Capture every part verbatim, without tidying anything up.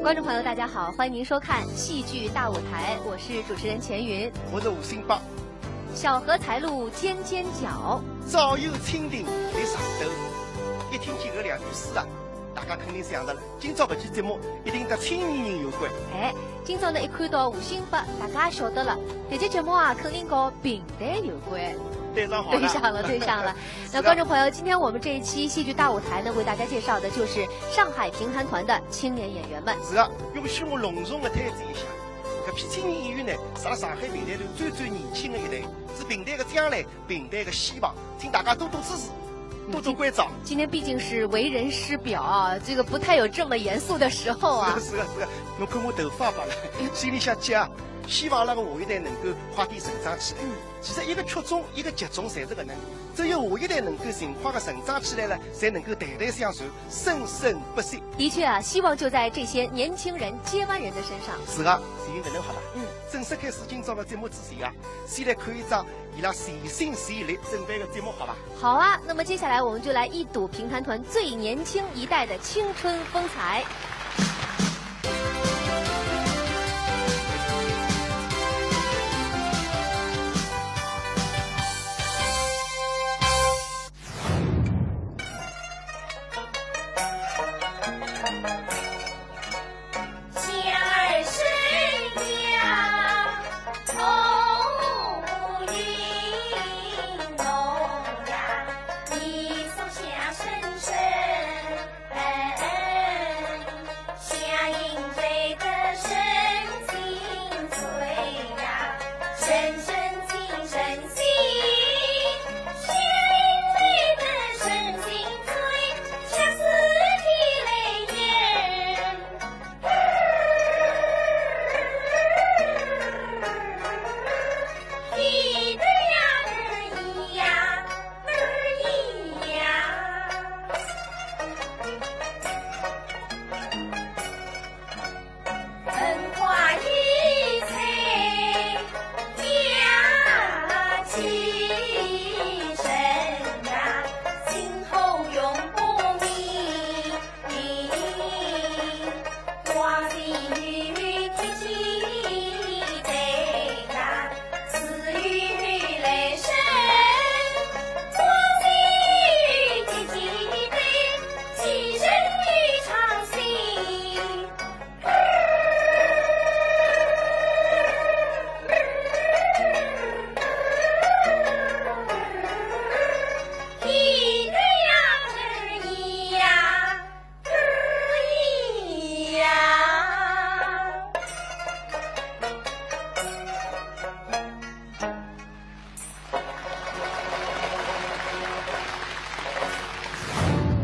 观众朋友，大家好，欢迎您收看《戏剧大舞台》，我是主持人钱云。我是吴兴伯。小荷才露尖尖角，早有蜻蜓立上头。一听见搿两句诗啊，大家肯定想着了，今朝搿期节目一定搭青年人有关。哎，今朝呢，一看到吴兴伯，大家晓得了，搿期节目啊，肯定跟评弹有关。对上好了。对上了，对上了。那观众朋友，今天我们这一期戏剧大舞台呢，为大家介绍的就是上海评弹团的青年演员们。是啊，允许我隆重的推荐一下，搿批青年演员呢，是阿拉上海评弹团最最年轻的一代，是评弹的将来，评弹的希望，请大家多多支持，多多关照。今天毕竟是为人师表啊，这个不太有这么严肃的时候啊。是的，是的，是的，侬看我头发白了，心里想急啊，希望那个下一代能够快点成长起来。嗯。 其实一个曲终，一个集中，侪是搿能。只有下一代能够尽快的成长起来了，才能够代代相传，生生不息。的确啊，希望就在这些年轻人、接班人的身上。是的，就搿能好了。嗯。正式开始今朝的节目之前啊，先来看一张伊拉全心全力准备的节目，好吧？好啊，那么接下来我们就来一睹评弹团最年轻一代的青春风采。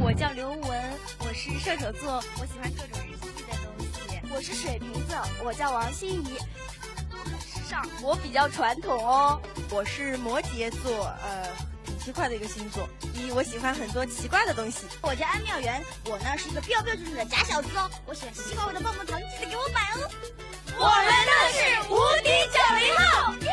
我叫刘雯，我是射手座，我喜欢各种日系的东西。我是水瓶座，我叫王心怡。都很时尚，我比较传统哦。我是摩羯座，呃，挺奇怪的一个星座，因为我喜欢很多奇怪的东西。我叫安妙圆，我呢是一个标标准准的假小子哦。我喜欢奇奇怪怪的棒棒糖，记得给我买哦。我们都是无敌九零后，耶！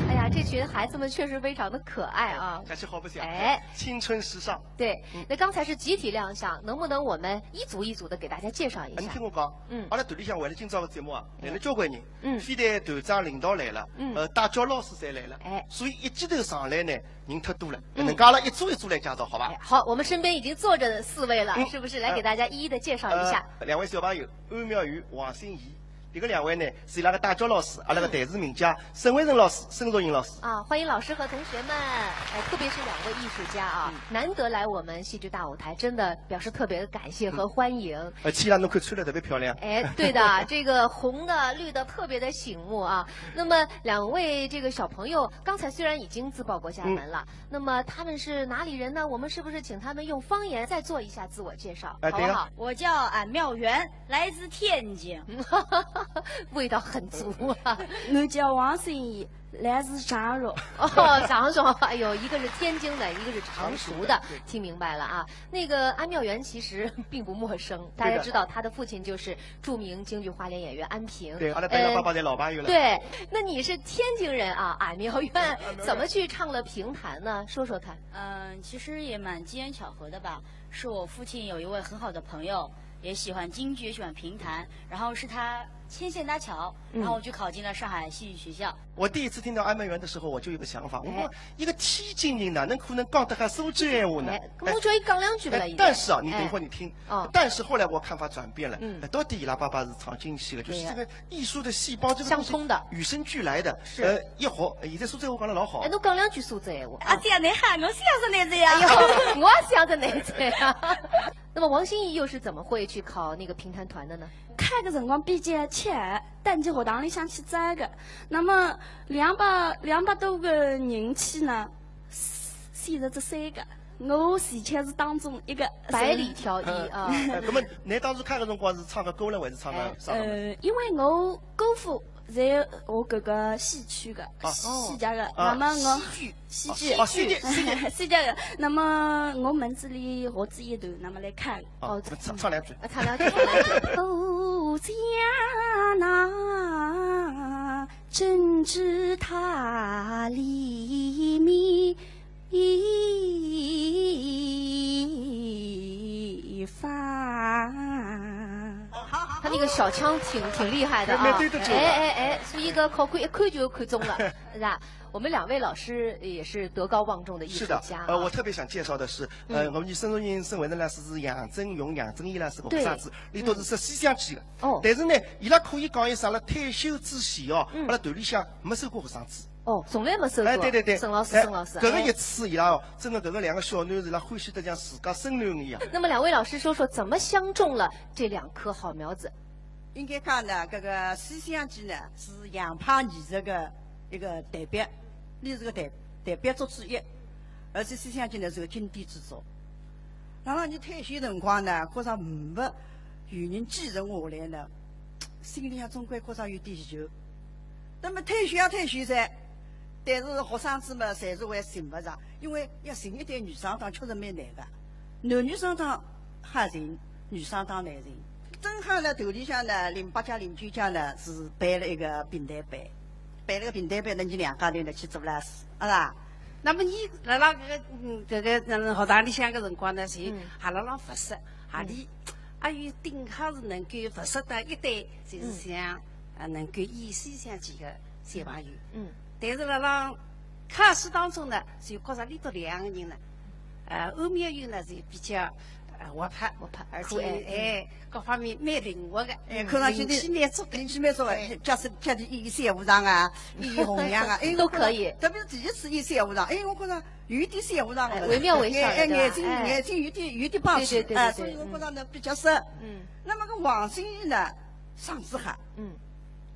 哎呀，这群孩子们确实非常的可爱啊。下去好不想？哎，青春时尚。对，嗯。那刚才是集体亮相，能不能我们一组一组的给大家介绍一下？哎，你听我讲，嗯。阿拉团里向为了今朝的节目啊，来了交关人，嗯。非但团长、领导来了，嗯。呃，大脚老师侪来了，哎。所以一记头上来呢，人太多了，嗯。能够阿拉一组一组来介绍，好吧？哎，好，我们身边已经坐着四位了，嗯。是不是？来给大家一一的介绍一下。呃，两位小朋友， 安妙圆、王心怡。另外两位呢，是伊拉个大脚老师，阿拉个弹词名家沈伟成老师、沈若英老师。啊，欢迎老师和同学们。哎，特别是两位艺术家啊，嗯。难得来我们戏剧大舞台，真的表示特别的感谢和欢迎。嗯。而且伊拉侬看穿了特别漂亮。哎，对的，这个红的、绿的特别的醒目啊。那么两位这个小朋友，刚才虽然已经自报过家门了，嗯。 那么他们是哪里人呢？我们是不是请他们用方言再做一下自我介绍，哎，好不好？对呀。我叫俺妙圆，来自天津。味道很足啊。我叫王心怡，来自常熟。哦，常熟，哎呦，一个是天津的，一个是常熟的，常熟的，对。听明白了啊。那个安妙圆其实并不陌生，大家知道她的父亲就是 著名京剧花脸演员安平。对，阿拉搭伊拉爸爸侪老朋友了。嗯，对，那你是天津人啊，俺妙圆，嗯，俺妙圆。怎么去唱了评弹呢？说说看。嗯，其实也蛮机缘巧合的吧，是我父亲有一位很好的朋友，也喜欢京剧，也喜欢评弹，然后是他牵线搭桥，嗯然后我就考进了上海戏剧学校。我第一次听到《哀妙缘》的时候，我就有个想法，我哎说一个天津人哪能可能讲得好苏州闲话呢哎？搿么叫伊讲两句勿啦？哎现在但是啊，你等一会儿哎你听，哦但是后来我看法转变了，嗯哎到底伊拉爸爸是唱京戏的，就是对呀这个艺术的细胞，这个东西相通的与生俱来的，是呃，一好，现在苏州话讲得老好哎，。侬讲两句苏州闲话。啊，这样你喊我想着你这样。哎呦，我想着你这样。那么王心怡又是怎么会去考那个评弹团的呢？开个辰光比较巧，到人家学堂里向去招个。那么两百两百多个人去呢，选择这三个，我恰巧是当中一个。百里挑一啊。呃，那么你当时看的辰光是唱个歌呢，还是唱个哎啥个呢？呃，因为我姑父在我搿个戏曲的，啊戏曲的，啊那么我戏剧戏剧啊，戏剧，戏剧。戏剧的，那么我门子里学仔一段，那么来看。啊哦，唱唱两句。啊，唱两句，唱两句。哦，家那珍珠塔里面一番。他那个小腔挺挺厉害的啊。没没对得住的哎哎哎，所以一个考官一看就看中了，是吧？我们两位老师也是德高望重的艺术是的家啊。，呃，我特别想介绍的是，呃，嗯我们沈汝云沈惠成老师是杨振雄、杨振义老师个对学生子，伊都是说西厢记的。哦但是呢，伊拉可以讲一声，阿拉退休之前哦，嗯阿拉团里向没收过学生子。哦，从来没收过。哎，对对对，沈老师，哎沈老师，搿个哎一次伊拉哦，真的搿个两个小囡子伊拉欢喜得像自家孙囡一样。那么两位老师说说怎么相中了这两棵好苗子？应该讲呢，搿个西厢记呢是杨派艺术个一个代表，伊是个代代表作之一，而且西厢记呢是个经典之作。然后伊退休辰光呢，觉着没有人继承下来呢，心里向总归觉着有点旧。那么退休也退休噻，但是学生子嘛，暂时还寻勿着，因为要寻一对女生档确实蛮难个。男女生档好寻，女生档难寻。正好呢，团里向呢，零八届、零九届呢是办了一个评弹班，办了个评弹班，那伲两家头呢去做老师，啊啦。那么伊辣辣搿个嗯搿个嗯学堂里向个辰光呢，是嗯还辣辣复习，还里还有顶好是能够复习到一对，就是像呃能够演西厢记个小朋友。嗯但是辣辣考试当中呢，就觉着伊笃两个人呢，呃，安妙云呢是比较呃活泼，活泼而可爱且哎各方面蛮灵活个，哎，看上去灵气蛮足个。灵气蛮足个，假使假使一小和尚啊，一红娘啊，哎，都可以我觉着特别是第一次一小和尚，哎，我觉着有点小和尚哎了。惟妙惟肖的哎，哎对吧眼睛哎眼睛有点有点棒对对对对哎，对所以我觉着呢比较适合。嗯那么个王心怡呢，嗓子好，嗯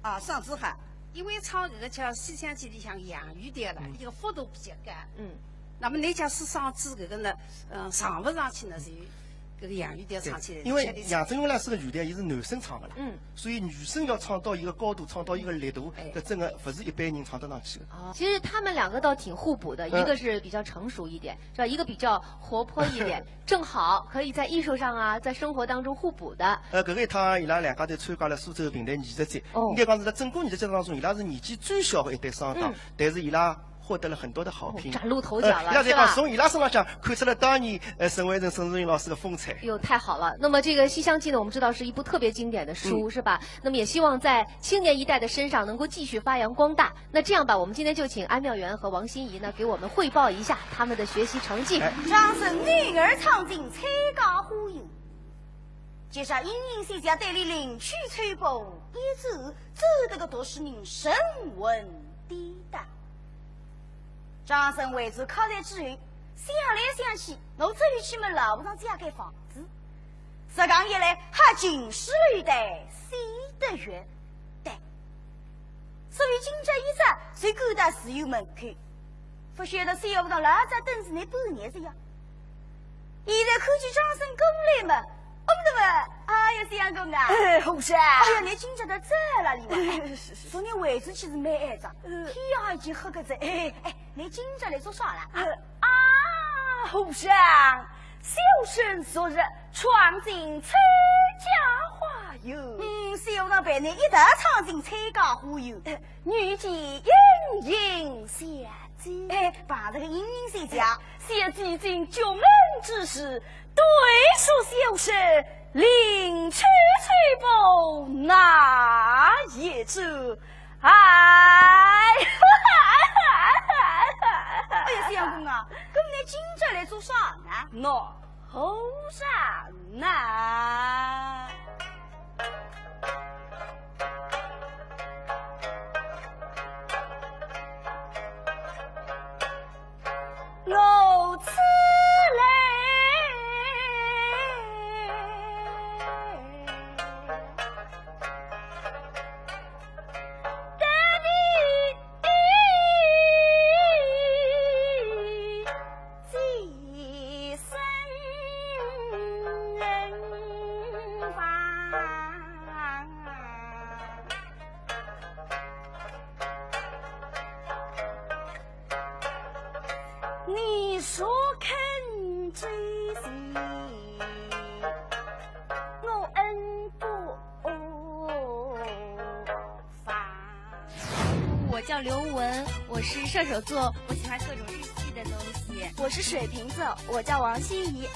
啊，嗓子好，因为唱搿个叫西厢记里向杨玉调了，伊个幅度比较高。嗯。那么侬假使嗓子搿个呢，嗯，上勿上去呢，是有搿个杨玉调唱起来。因为杨振雄老师个曲调伊是男生唱个啦，嗯所以女生要唱到一个高度，唱到一个力度，哎搿真个勿是一般人唱得上去个。哦，其实他们两个倒挺互补的，嗯一个是比较成熟一点，是吧？一个比较活泼一点，正好可以在艺术上啊，在生活当中互补的。呃，搿个一趟伊拉两家头参加了苏州评弹艺术节，哦应该讲是辣整个艺术节当中，伊拉是年纪最小的一对双档，嗯但是伊拉获得了很多的好评。哦崭露头角了呃伊拉在讲是吧从伊拉身浪向看出了当年呃沈惠成、沈汝云老师的风采。哟，太好了！那么这个《西厢记》呢，我们知道是一部特别经典的书，是吧？那么也希望在青年一代的身上能够继续发扬光大。那这样吧，我们今天就请哀妙缘和王心怡呢，给我们汇报一下他们的学习成绩。哎张生女儿唱进采萍花园，接着莺莺小姐对伊灵气吹拂一指，指得个读书人神魂颠倒。张生回转客栈之后，想来想去，我只有去问老和尚借间房子。实梗一来，还近水楼台先得月。对，所以今朝一早就赶到自由门口，勿晓得小和尚老早等仔伊半日哉呀。现在看见张生过来嘛，我们的嘛，哎呀，相公啊，哎，和尚。哎呀，你今朝到这了哩哇？是是是。昨日回转去是蛮晏哉，呃天也已经黑个哉。哎，哎，你今朝来做啥啦？啊呃啊，和尚，小生昨日闯进采萍花园。嗯，小和尚陪你一道闯进采萍花园。遇见莺莺小姐。哎，碰着个莺莺小姐，小姐见觉门之时，对视小生，临秋秋风那一枝，哎。哎呀，相公啊，搿么倷今朝来做啥呢？喏，何尝呐？ 我此来得你几声望。 你若肯知情，我恩不防。我叫刘雯，我是射手座，我喜欢各种日系的东西。我是水瓶座，我叫王心怡。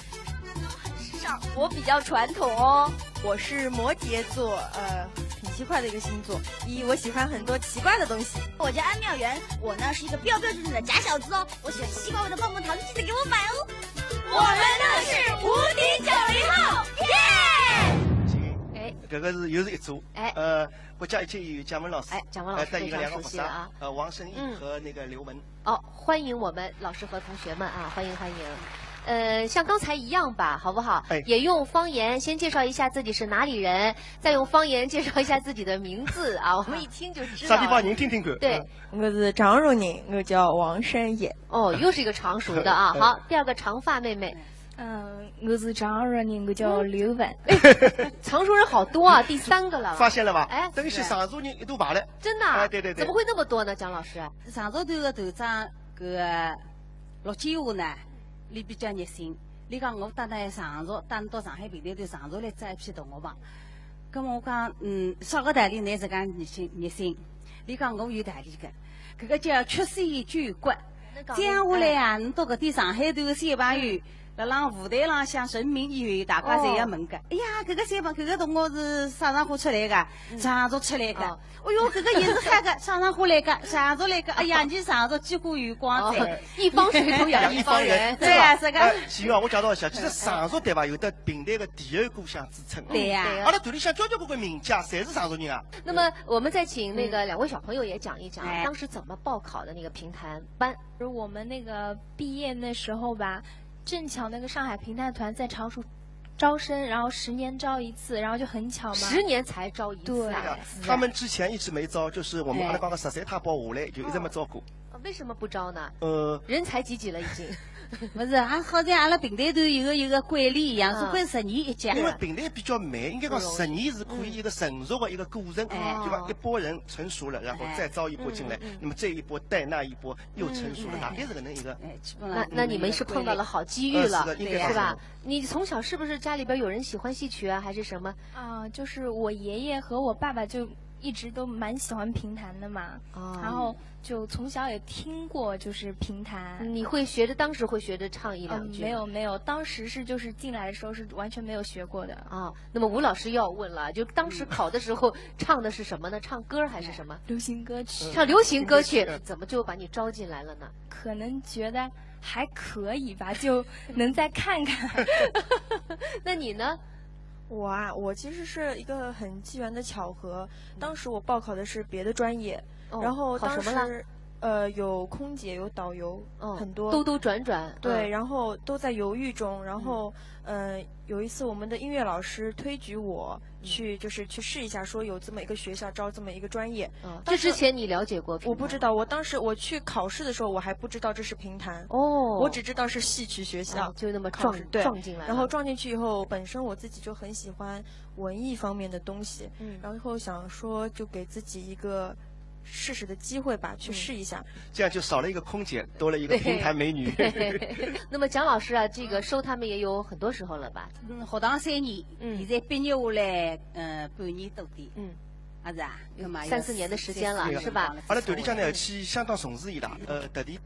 很时尚，我比较传统哦。我是摩羯座，呃，挺奇怪的一个星座。一，我喜欢很多奇怪的东西。我叫安妙圆，我呢是一个标标准准的假小子哦。我喜欢西瓜味的棒棒糖，记得给我买哦。我们呢是无敌九零后，耶！行，哎。搿个是又是一组，哎。呃，国家一级演员蒋雯老师，哎，蒋雯老师哎，带一个两个学生，非常熟悉了啊。呃，王圣义嗯。和那个刘雯。 哦，欢迎我们老师和同学们啊，欢迎欢迎。呃，像刚才一样吧，好不好？哎。也用方言先介绍一下自己是哪里人，再用方言介绍一下自己的名字啊，我们一听就知道了。啥地方人听听看。对。嗯。我是常熟人，我叫王圣义。哦，又是一个常熟的啊。好，第二个长发妹妹。嗯，我是常熟人，我叫刘雯。哎，常熟人好多啊，第三个了。发现了吧？哎，等于是常熟人一大排了。真的啊？哎，对对对。怎么会那么多呢，蒋老师？ 常熟团个团长搿个陆建华呢，俚比较热心。俚讲我搭㑚常熟，单独上海评弹团常熟来招一批同学吧。葛末我讲，嗯，啥个道理㑚实梗热心，热心？俚讲我有道理个，搿个叫曲线救国。那讲讲，接下来啊，哎。倷到搿点上海团个小朋友，嗯。 辣浪舞台浪向成名以后，大家侪要问个，哦。哎呀，搿个小朋，搿个同学是啥场化出来个？嗯。常熟出来个。哦。哎哟，搿个也是嗨个，啥场化来个？常熟来个。哎呀，你常熟几化有光彩。哦，一方水土养一方人，一方人，对吧？是个。哎，行啊，我介绍一下，其实常熟对吧，有得评弹个第二故乡之称。对呀。对呀。阿拉团里向交交关关名家，侪是常熟人啊。那么我们再请那个两位小朋友也讲一讲啊，嗯。哎。当时怎么报考的那个评弹班？我们那个毕业那时候吧， 正巧那个上海评弹团在常熟招生，然后十年招一次，然后就很巧嘛。十年才招一次啊？对。对的，他们之前一直没招，就是我们哎。阿拉讲个十三太保下来，就一直没招过。哦，为什么不招呢？呃，人才济济了已经。勿是，啊，好像阿拉评弹团有个，有个惯例一样，嗯。是关十年一届。因为评弹比较慢，应该讲十年是可以一个成熟的一个过程，哎。对吧？哦。一波人成熟了，然后再招一波进来，嗯，嗯，嗯。那么这一波带那一波， 又成熟了，嗯，嗯。大概是搿能一个。哎，基本上那，那你们是碰到了好机遇了，呃，是的，应该是吧？是吧？你从小是不是家里边有人喜欢戏曲啊，还是什么？啊，就是我爷爷和我爸爸就一直都蛮喜欢评弹的嘛，哦。然后就从小也听过，就是评弹。你会学着，当时会学着唱一两句吗？嗯，没有，没有，当时是就是进来的时候是完全没有学过的。啊，那么吴老师要问了，就当时考的时候唱的是什么呢？唱歌还是什么？流行歌曲。唱流行歌曲，怎么就把你招进来了呢？ 可能觉得还可以吧，就能再看看。那你呢？我啊，我其实是一个很机缘的巧合，嗯。当时我报考的是别的专业，哦，然后当时，考什么了？呃，有空姐，有导游，哦，很多。兜兜转转，对，嗯。然后都在犹豫中，然后，嗯。呃，有一次我们的音乐老师推举我， 嗯。去，就是去试一下，说有这么一个学校招这么一个专业。嗯，这之前你了解过评弹？我不知道，我当时我去考试的时候，我还不知道这是评弹。哦。我只知道是戏曲学校。哦，就那么撞，考试，对。撞进来了。然后撞进去以后，本身我自己就很喜欢文艺方面的东西，嗯。然后想说就给自己一个试试的机会吧，去试一下。嗯。这样就少了一个空姐，多了一个评弹美女。对。那么蒋老师啊，这个收他们也有很多时候了吧？嗯，学堂三年，嗯。现在毕业下来，呃，半年多点。嗯。啊，是啊，那么有三四年的时间了，是吧？阿拉团里向呢，去相当重视伊拉，呃，特地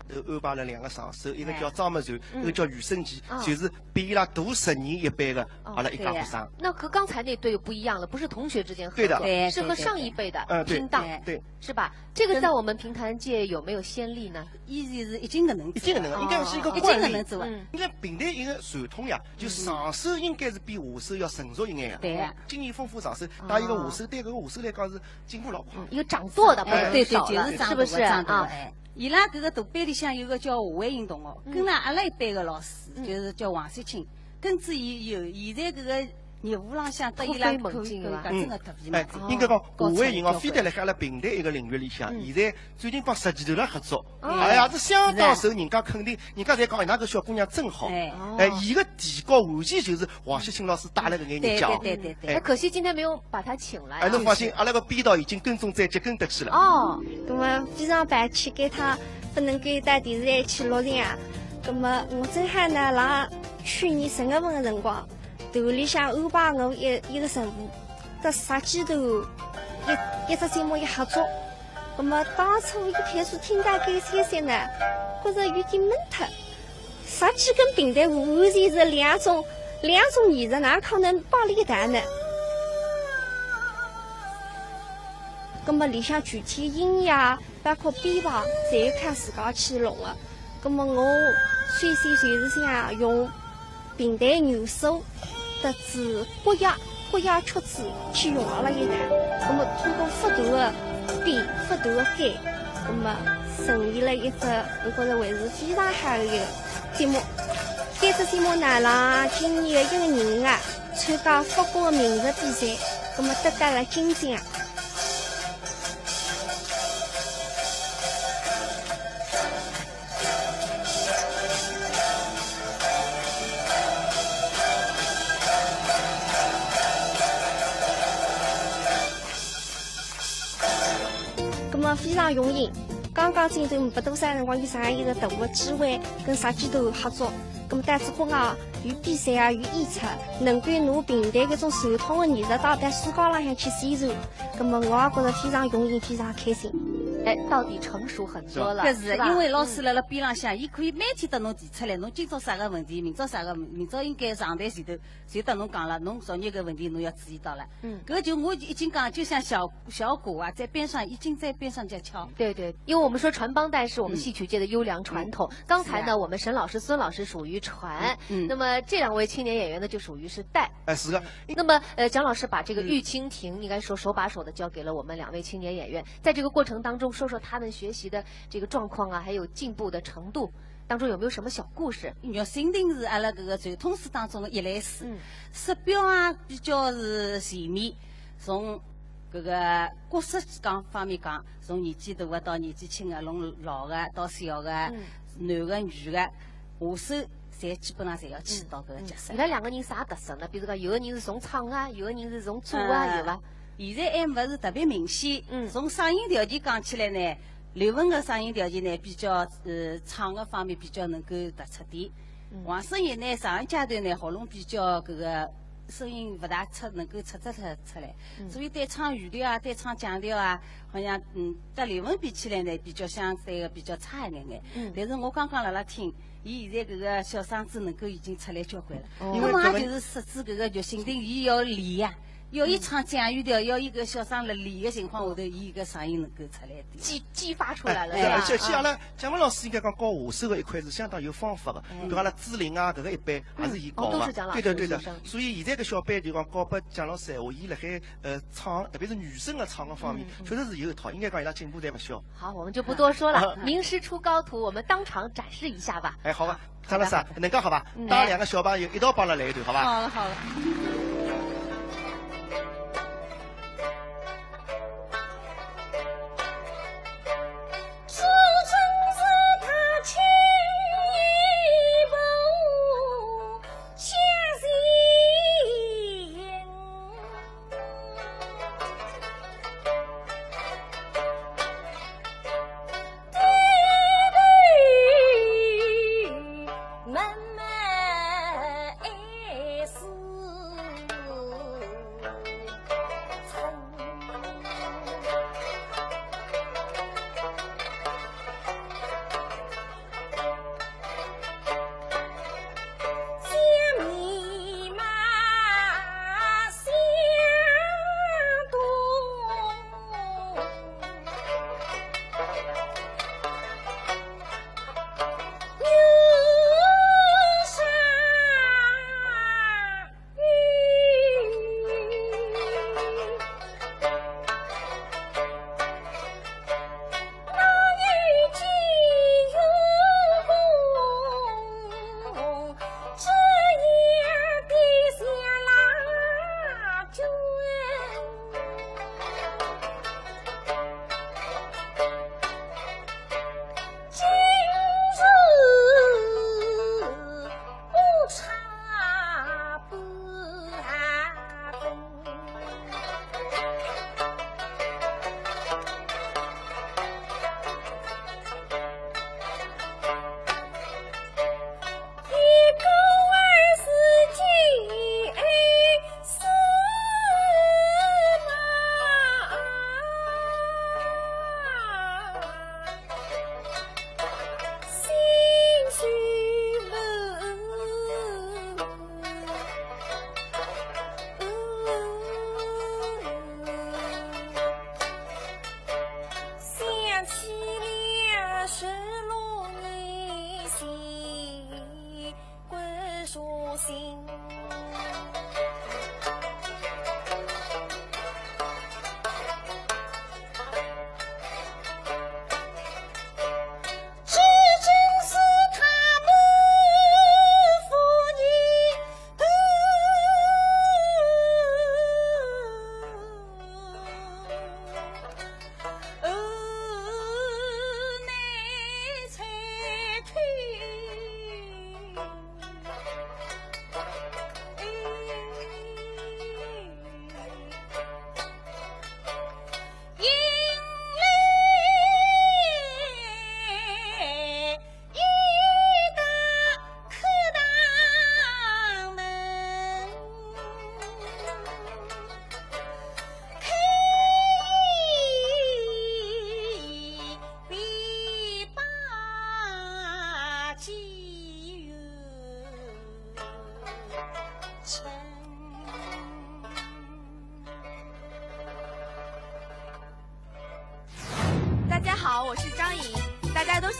呃，安排了两个上手，一个叫张墨传，哎。嗯。一个叫庾升奇，哦。就是比伊拉大十年一班的，哦，阿拉一家学生。对呀。那和刚才那对又不一样了，不是同学之间合作，对的。对，是和上一辈的，对，对，对。嗯，对，拼档，对。对。是吧？这个在我们评弹界有没有先例呢？以前是已经搿能子了。已经搿能，应该是一个惯例。哦。已经搿能子了。嗯。因为评弹一个传统呀，就上手应该是比下手要成熟一眼呀。对呀。经验丰富上手，哦。但一个下手，对搿个下手来讲是进步老快。嗯，一个掌舵的不能少了，哎，对，对，就是掌舵，是不是？掌舵，啊。哎。 伊拉搿个大班里向有个叫夏惠英同学，嗯。跟了阿拉一班个老师，嗯。就是叫王雪清，跟仔伊有，现在搿个业务浪向搭伊拉可以，突飞猛进，可以讲，是吧？真个突飞猛进。嗯。哎，应该讲，夏惠英啊，非但辣海阿拉评弹一个领域里向，嗯。现在最近帮实际团队合作，哦。哎呀，是相当受人家肯定，人家侪讲，哎，㑚搿小姑娘真好。哎。哦。哎，伊个提高完全就是 王雪清老师带了个眼热脚。对，对，对，对，对。哎。哎，可惜今天没有把她请来啊。哎，侬放心，阿拉个编导已经跟踪在即，跟得去了。哦。葛末非常抱歉，搿趟勿能够到电视台去录音啊。葛末我正好呢，辣去年十月份个辰光，团里向安排我一，一个任务，到石器团一，一只节目一合作。 葛末当初一开始听到搿个消息呢，觉着有点懵脱。石器跟评弹完全是两种，两种艺术，哪可能摆辣一道呢？葛末里向具体音乐啊，包括编排，侪要靠自家去弄个。葛末我首先就是想用 评弹元素，搭仔国乐，国乐曲子去融合了一道。葛末通过勿断个变，勿断个改，葛末呈现了一只我觉着还是非常好个一个节目。搿只节目呢，辣今年个一月廿五号，参加法国个民族比赛，葛末得到了金奖。 葛末非常荣幸，刚刚进团没多少辰光，有这样一个大个机会，跟石器团合作。葛末到仔国外有比赛啊，有演出，能够拿评弹搿种传统个艺术带到世界浪向去宣传，葛末我也觉着非常荣幸，非常开心。哎，到底成熟很多了，是吧？是，是吧？因为老师辣辣边浪向，伊可以每天搭侬提出来，侬今朝啥个问题，明朝啥个，明朝应该上台前头，就搭侬讲了，侬昨日个问题侬要注意到了。嗯。搿就我已经讲，就像小，小鼓啊，在边上已经在边上在敲。对，对，因为我们说传帮带是我们戏曲界的优良传统。嗯。刚才呢，是啊。我们沈老师、孙老师属于传，嗯，嗯。那么这两位青年演员呢，就属于是带。哎，是的。那么，呃，蒋老师把这个《玉蜻蜓》应该说手把手地交给了我们两位青年演员，在这个过程当中，说说他们学习的这个状况啊，还有进步的程度，当中有没有什么小故事？《玉蜻蜓》是阿拉搿个传统书当中的一类书，嗯。书标啊比较是全面，从搿个角色讲方面讲，从年纪大个到年纪轻个，从老个到小个，嗯。男个女个，下手侪基本上侪要去到搿个角色。嗯，嗯。伊拉两个人啥特色呢？比如讲，有个人是从唱啊，有个人是从做啊，呃，有伐？现在还勿是特别明显。嗯。从嗓音条件讲起来呢，刘雯个嗓音条件呢比较，呃，唱个方面比较能够突出点。嗯。王声言呢，上一阶段呢，喉咙比较搿个声音勿大出，能够出得出，出来。嗯。所以对唱旋律啊，对唱腔调啊，好像，嗯，搭刘雯比起来呢，比较相对个比较差一眼眼。嗯。但是我刚刚辣辣听， 伊现在搿个小嗓子能够已经出来交关了。哦。因为搿个葛末也就是说仔搿个《玉蜻蜓》，伊要练呀，要伊唱腔调，要伊搿小嗓辣练个情况下头，伊搿嗓音能够出来点。激，激发出来了，哎，是吧？而且，而且阿拉，啊。蒋文老师应该讲教下手个一块是相当有方法个，哎。比如阿拉朱琳啊，搿个一班，也是伊教个。嗯。哦，都是蒋老师的学生。对的，对的。所以现在搿小班就讲教拨蒋老师闲话，伊辣海，呃，唱，特别是女生个唱个方面，嗯，嗯。确实是有一套，应该讲伊拉进步侪勿小。 好，我们就不多说了。啊。名师出高徒，我们当场展示一下吧。哎，好吧，张老师啊，好的。能介好吧？嗯。带两个小朋友一道帮阿拉来一段，好吧？好了，好了。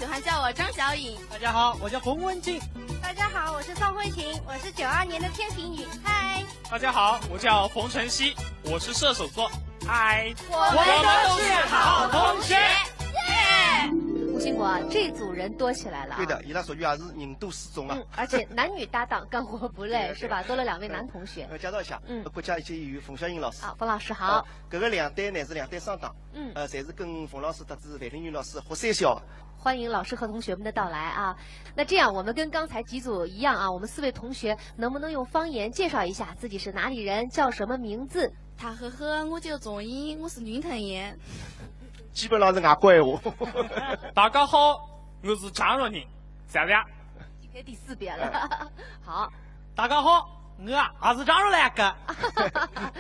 还叫我张小颖。大家好，我叫冯文静。大家好，我是宋慧琴，我是九二年的天平女。嗨。大家好，我叫冯晨曦，我是射手座。嗨。我们都是好同学。耶。吴兴国啊，这组人多起来了啊。对的，伊拉属于也是人多势众啊。嗯，而且男女搭档干活不累，对的，是吧？对的。多了两位男同学。呃，介绍一下，嗯。国家一级演员冯小颖老师。啊，冯老师好。呃，搿个两对呢是两对双档。 嗯。呃，侪是跟冯老师搭子范丽云老师学三小。欢迎老师和同学们的到来啊。那这样，我们跟刚才几组一样啊，我们四位同学能不能用方言介绍一下自己是哪里人，叫什么名字？大家好，我叫钟英，我是宁泰人。基本上是外国闲话。大家好，我是张若宁，谢谢。今天第四遍了。好。大家好，我啊，也是张若兰个。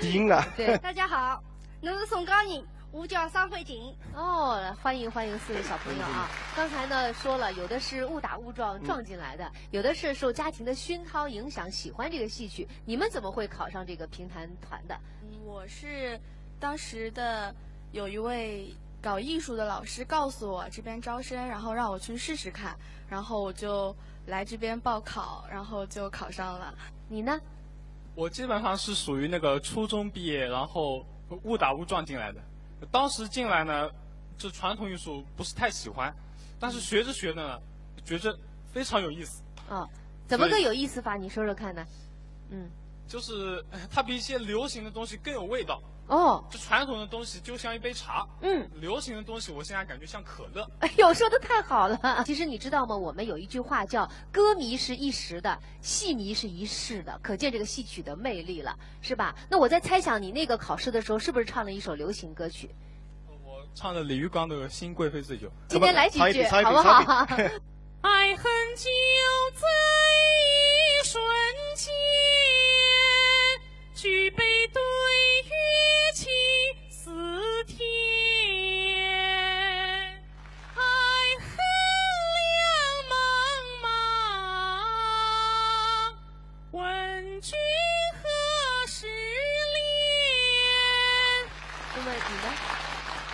顶啊。对。大家好， 我是松江人，我叫商慧琴。哦，欢迎欢迎四位小朋友啊！刚才呢说了，有的是误打误撞撞进来的，有的是受家庭的熏陶影响，喜欢这个戏曲。你们怎么会考上这个评弹团的？嗯，我是当时的有一位搞艺术的老师告诉我这边招生，然后让我去试试看，然后我就来这边报考，然后就考上了。你呢？ 我基本上是属于那个初中毕业，然后误打误撞进来的。当时进来呢，这传统艺术不是太喜欢，但是学着学着呢，觉着非常有意思。哦，怎么个有意思法？你说说看呢？嗯。就是，呃，它比一些流行的东西更有味道。哦。这传统的东西就像一杯茶。嗯。流行的东西，我现在感觉像可乐。哎呦，说得太好了。其实你知道吗？我们有一句话叫“歌迷是一时的，戏迷是一世的”，可见这个戏曲的魅力了，是吧？那我在猜想，你那个考试的时候是不是唱了一首流行歌曲？我唱的李玉刚的《新贵妃醉酒》。今天来几句，唱一遍，唱一遍，好不好？唱一遍。爱恨就在一瞬间，举杯对月起似天。爱恨两茫茫，问君何时怜。那么你呢？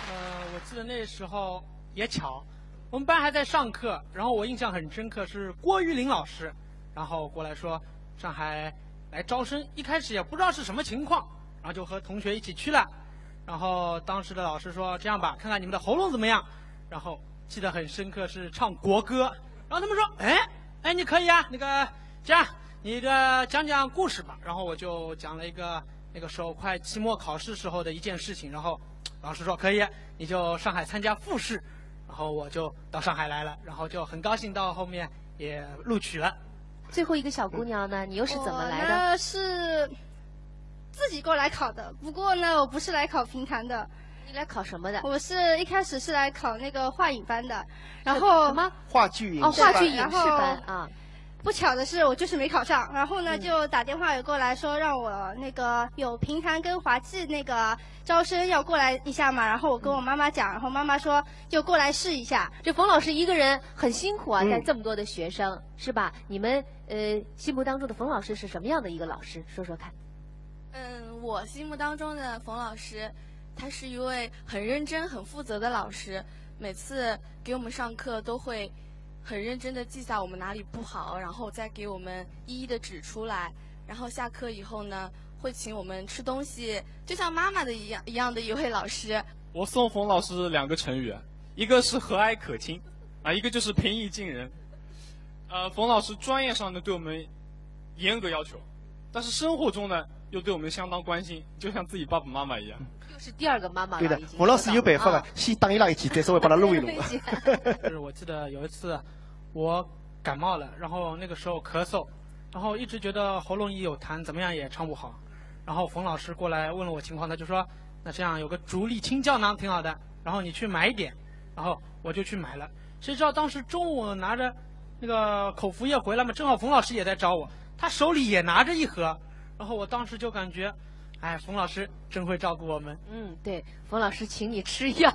呃，我记得那时候也巧，我们班还在上课，然后我印象很深刻是郭玉林老师，然后过来说上海来招生，一开始也不知道是什么情况，然后就和同学一起去了。然后当时的老师说：“这样吧，看看你们的喉咙怎么样。”然后记得很深刻是唱国歌，然后他们说：“哎，哎，你可以啊，那个，这样，你这讲讲故事吧。”然后我就讲了一个那个时候快期末考试时候的一件事情，然后老师说：“可以，你就上海参加复试。”然后我就到上海来了，然后就很高兴到后面也录取了。最后一个小姑娘呢，你又是怎么来的？我呢是自己过来考的，不过呢，我不是来考评弹的。你来考什么的？我是一开始是来考那个话影班的，然后什么？话剧影视班。哦，话剧影视班啊。然后不巧的是，我就是没考上，然后呢，嗯。就打电话有过来说让我那个有评弹跟滑稽那个招生要过来一下嘛，然后我跟我妈妈讲，然后妈妈说就过来试一下。这冯老师一个人很辛苦啊，嗯。带这么多的学生，是吧？你们，呃，心目当中的冯老师是什么样的一个老师？说说看。嗯，我心目当中的冯老师，他是一位很认真、很负责的老师，每次给我们上课都会很认真地记下我们哪里不好，然后再给我们一一地指出来。然后下课以后呢，会请我们吃东西，就像妈妈的一样，一样的一位老师。我送冯老师两个成语，一个是和蔼可亲，啊，一个就是平易近人。呃，冯老师专业上呢对我们严格要求，但是生活中呢又对我们相当关心，就像自己爸爸妈妈一样。又是第二个妈妈了，对的，已经冯老师有办法的，说到啊。先打伊拉一记，再稍微帮伊拉录一录。就是我记得有一次我感冒了，然后那个时候咳嗽，然后一直觉得喉咙里有痰，怎么样也唱不好。然后冯老师过来问了我情况，他就说：“那这样有个竹立青胶囊挺好的，然后你去买一点。”然后我就去买了。谁知道当时中午拿着那个口服液回来嘛，正好冯老师也在找我，他手里也拿着一盒，然后我当时就感觉哎，冯老师真会照顾我们。嗯，对，冯老师请你吃药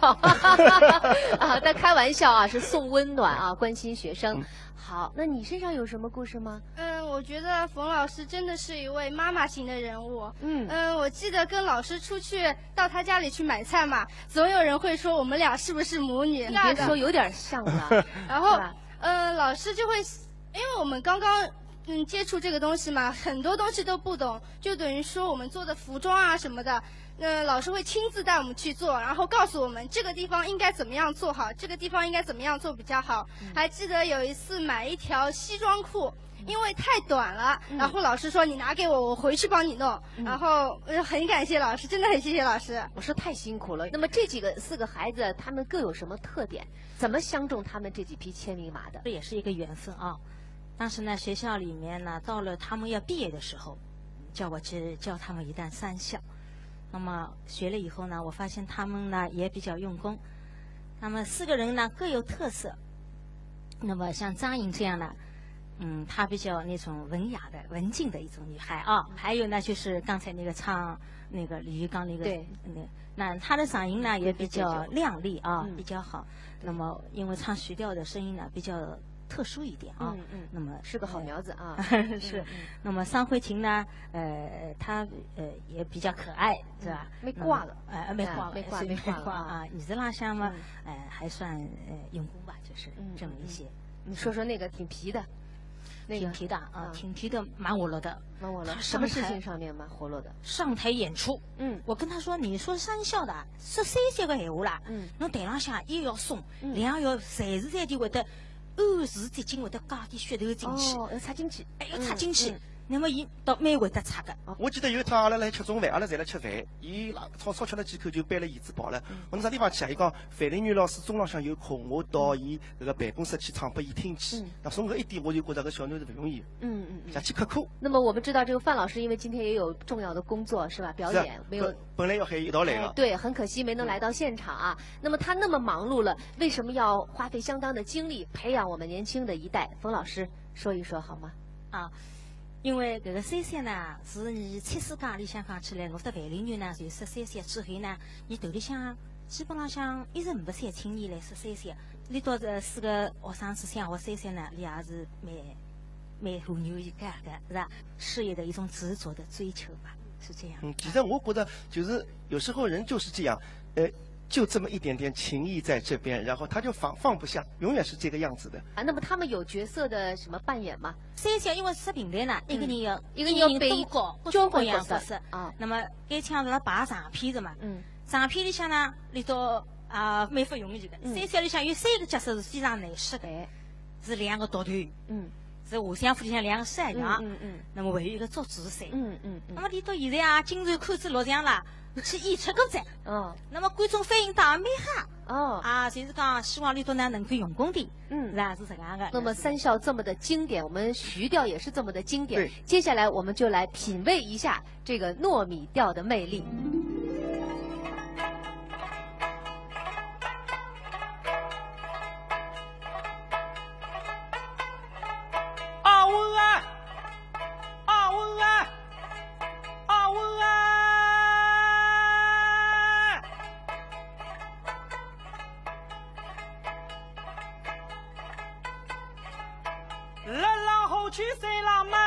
啊，但开玩笑啊，是送温暖啊，关心学生。好，那你身上有什么故事吗？嗯，我觉得冯老师真的是一位妈妈型的人物。嗯。嗯，我记得跟老师出去到他家里去买菜嘛，总有人会说我们俩是不是母女？你别说，有点像了。然后，是吧？嗯，老师就会，因为我们刚刚，嗯，接触这个东西嘛，很多东西都不懂，就等于说我们做的服装啊什么的，那老师会亲自带我们去做，然后告诉我们这个地方应该怎么样做好，这个地方应该怎么样做比较好。嗯。还记得有一次买一条西装裤，因为太短了，嗯。然后老师说：“你拿给我，我回去帮你弄。”嗯。然后，呃，很感谢老师，真的很谢谢老师。我说太辛苦了。那么这几个，四个孩子，他们各有什么特点？怎么相中他们这几匹千里马的？这也是一个缘分啊。当时呢，学校里面呢，到了他们要毕业的时候，叫我去教他们一段三笑。那么学了以后呢，我发现他们呢也比较用功。那么四个人呢各有特色。那么像张莹这样的，嗯，她比较那种文雅的、文静的一种女孩啊。还有呢，就是刚才那个唱那个李玉刚那个，对。那，那她的嗓音呢也比较亮丽啊，嗯。比较好。对。那么因为唱徐调的声音呢比较特殊一点啊。嗯，嗯。那么，是个好苗子啊。呃，是。嗯，嗯。那么商慧琴呢，呃，她，呃，也比较可爱，是吧？嗯，没挂了。那么，呃，没挂了，啊，没挂，是没挂了啊。没挂啊。艺术浪向嘛，嗯。呃，还算，呃，用功吧，就是，嗯，这么一些。嗯，嗯。你说说那个挺皮的，那个，挺皮的啊，啊。挺皮的，蛮活络的。蛮活络。她上台，什么事情上面蛮活络的？上台演出。嗯。我跟她说，你说三笑的，说三笑个闲话啦，嗯。侬台浪向一要松，嗯。两要随时随地会得 暗自接近会得加点噱头进去。哦，要插进去。哎，要插进去。嗯，嗯。那么伊倒蛮会得插个。我记得有一趟阿拉辣吃中饭，阿拉侪辣吃饭，伊拉草草吃了几口就背了椅子跑了。嗯。我到啥地方去啊？伊讲范林元老师中浪向有空，我到伊搿个办公室去唱拨伊听去。嗯。那从搿一点我就觉得搿小囡是勿容易。嗯，嗯，嗯。邪气刻苦。那么我们知道这个范老师，因为今天也有重要的工作，是吧？表演，是啊，没有。本，本来要喊伊一道来个。哎，对，很可惜没能来到现场啊。嗯。那么他那么忙碌了，为什么要花费相当的精力培养我们年轻的一代？冯老师说一说好吗？啊，因为搿个三笑呢，是伲七世界里向讲起来，我搭范林元呢，就说三笑之后呢，伲团里向基本浪向一直没三青年来说三笑。俚笃搿四个学生子想学三笑呢，俚也是蛮，蛮欢喜个，是吧？事业的一种执着的追求吧，是这样。嗯，其实我觉得就是有时候人就是这样，呃， 就这么一点点情谊在这边，然后他就放，放不下，永远是这个样子的。啊，那么他们有角色的什么扮演吗？三笑因为是平台呢，嗯。一个人要，一个人要扮演各种各样的角色。各种各样的角色啊。那么该腔是辣排长篇个嘛。嗯。长篇里向呢，俚笃，啊，蛮勿容易个。嗯。三笑里向有三个角色是非常难饰个。哎。 是两个独头，嗯。是画像，像两个山羊，嗯，嗯，嗯。那么还有一个捉猪山。嗯，嗯，嗯。那么俚笃现在啊，经常看仔录像啦，去演出过哉。哦。那么观众反应倒也蛮好。哦。啊，就是讲希望俚笃呢能够用功点。嗯。是吧？是搿样个。那么三笑这么的经典，我们徐调也是这么的经典。对。接下来我们就来品味一下 这个糯米调的魅力。啊喔啊，啊喔啊，啊喔啊！ 辣辣河曲山浪嘛，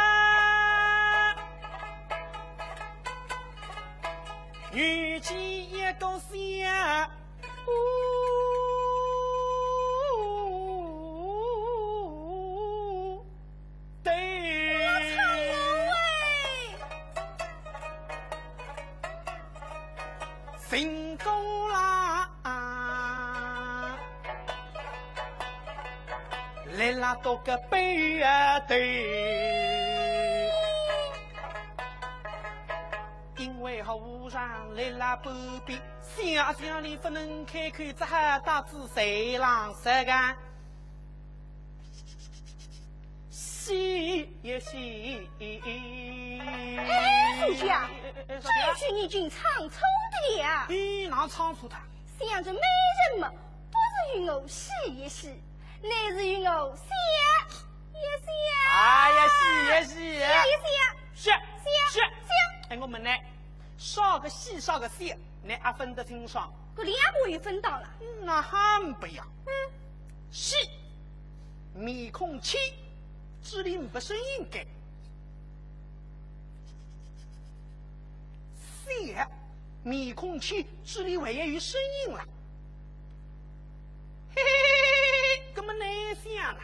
遇见一个小，对。我操我喂！ 寻过啦，来啦多个背啊对。因为和尚来啦半边，想想里不能开口，只好到仔山浪说个。 是也是。哎，小姐啊，哎，哎，小姐啊。这一句你竟唱错的了。咦，哪唱错的？想着美人嘛，不是与我是也是，乃是与我想也想。哎呀，是也是。想也想。是，想，是。想。哎，我问呢，啥个喜啥个喜，倷阿分得清爽？搿两个也分到了。嗯，那还不一样。嗯。喜，面孔青，嘴里没声音个。喜，面孔青，嘴里还要有声音了。嘿嘿嘿嘿嘿，搿么难想了。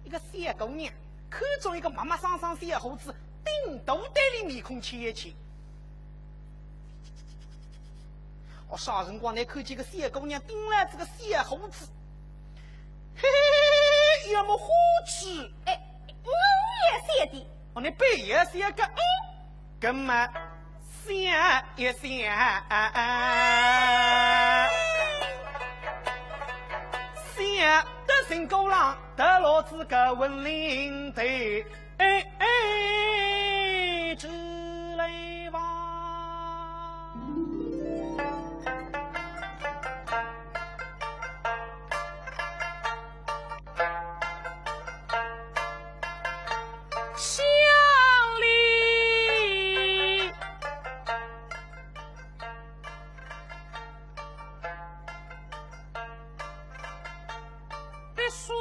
一个小姑娘，看中一个陌陌生生小伙子，顶多对俚面孔青一青。 哦，啥辰光倷看见个小姑娘盯牢仔个小伙子，嘿嘿嘿，要么花痴。哎，我也谢的。哦，倷不也谢个？嗯，搿么谢一谢。谢得心高浪，得落仔个文林头。 哎哎，起来吧。乡里 碧水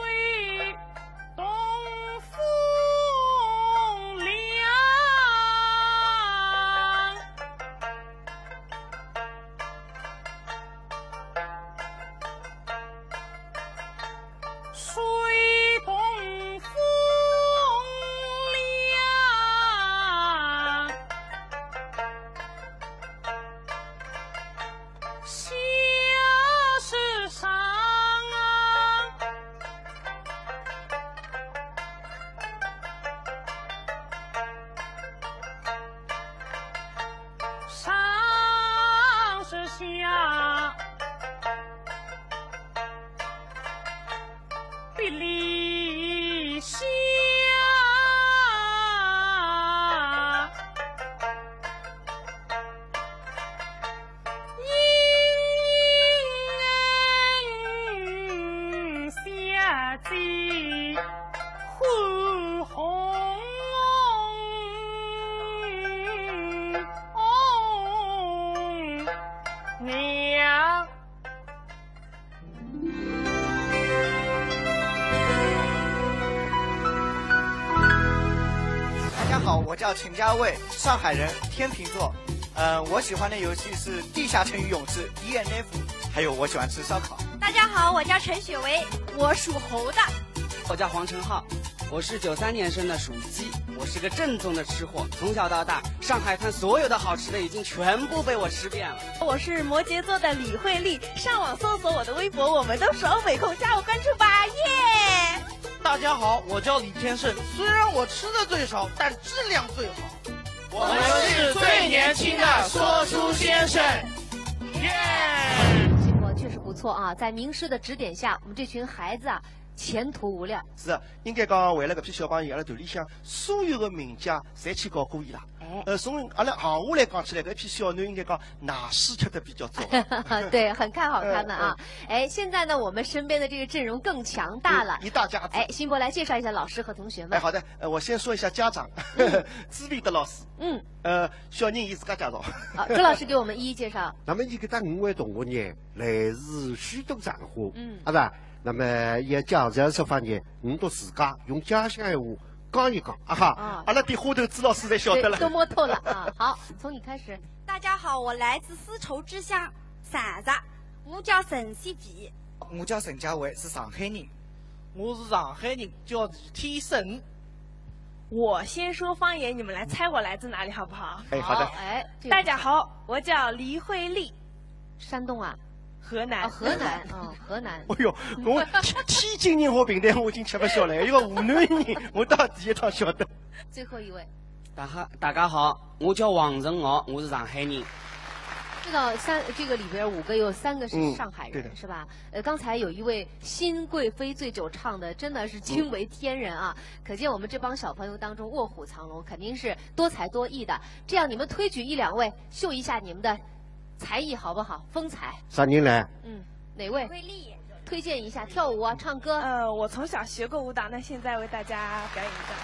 东风凉，水东风凉。 小时上啊，上是下。 比例下。 大家好，我叫陈家卫，上海人，天秤座。呃，我喜欢的游戏是地下城与勇士、D N F，还有我喜欢吃烧烤。大家好，我叫陈雪薇，我属猴的。我叫黄晨浩，我是九三年生的，属鸡。我是个正宗的吃货，从小到大，上海滩所有的好吃的已经全部被我吃遍了。我是摩羯座的李慧丽，上网搜索我的微博，我们都是欧美控，加我关注吧，耶！ 大家好，我叫李天胜，虽然我吃的最少，但质量最好。我们是最年轻的说书先生，耶！结果确实不错啊，在名师的指点下，我们这群孩子啊，前途无量。是啊，应该讲为了搿批小朋友，阿拉团里向所有的名家侪去教过伊拉。哎。呃，从阿拉行话来讲起来，搿批小囡应该讲奶水吃得比较足。对，很看好他们啊。嗯，嗯。 哎，现在呢，我们身边的这个阵容更强大了。嗯，一大家子。哎，新博来介绍一下老师和同学们。哎，好的，呃，我先说一下家长，嗯。朱立德老师。嗯。呃，小人伊自家介绍。好，朱老师给我们一一介绍。那么伊搿搭五位同学呢，来自许多场化，嗯。啊，是吧？那么也介绍说法呢，我们都自家用家乡闲话讲一讲，啊哈。啊。阿拉比花头朱老师侪晓得了。对，都摸透了啊。好，从你开始。大家好，我来自丝绸之乡 长沙，我叫陈希皮。我叫陈家伟，是上海人。我是上海人，叫李天生。我先说方言，你们来猜我来自哪里，好不好？哎，好的。好，哎，这个大家好，我叫李慧丽。山东啊？河南。啊，河南，哦，河南。哎哟，我天，天津人和平台我已经吃勿消了，一个湖南人，我到第一趟晓得。最后一位。 大家，大家好，我叫王仁豪，我是上海人。这个三，这个里边五个有三个是上海人，嗯，对的。是吧？呃，刚才有一位新贵妃醉酒唱的真的是惊为天人啊，嗯。可见我们这帮小朋友当中卧虎藏龙，肯定是多才多艺的。这样你们推举一两位，秀一下你们的才艺好不好？风采。啥人来？嗯，哪位？李慧丽。 推荐一下，跳舞啊，唱歌。呃，我从小学过舞蹈，那现在为大家表演一段。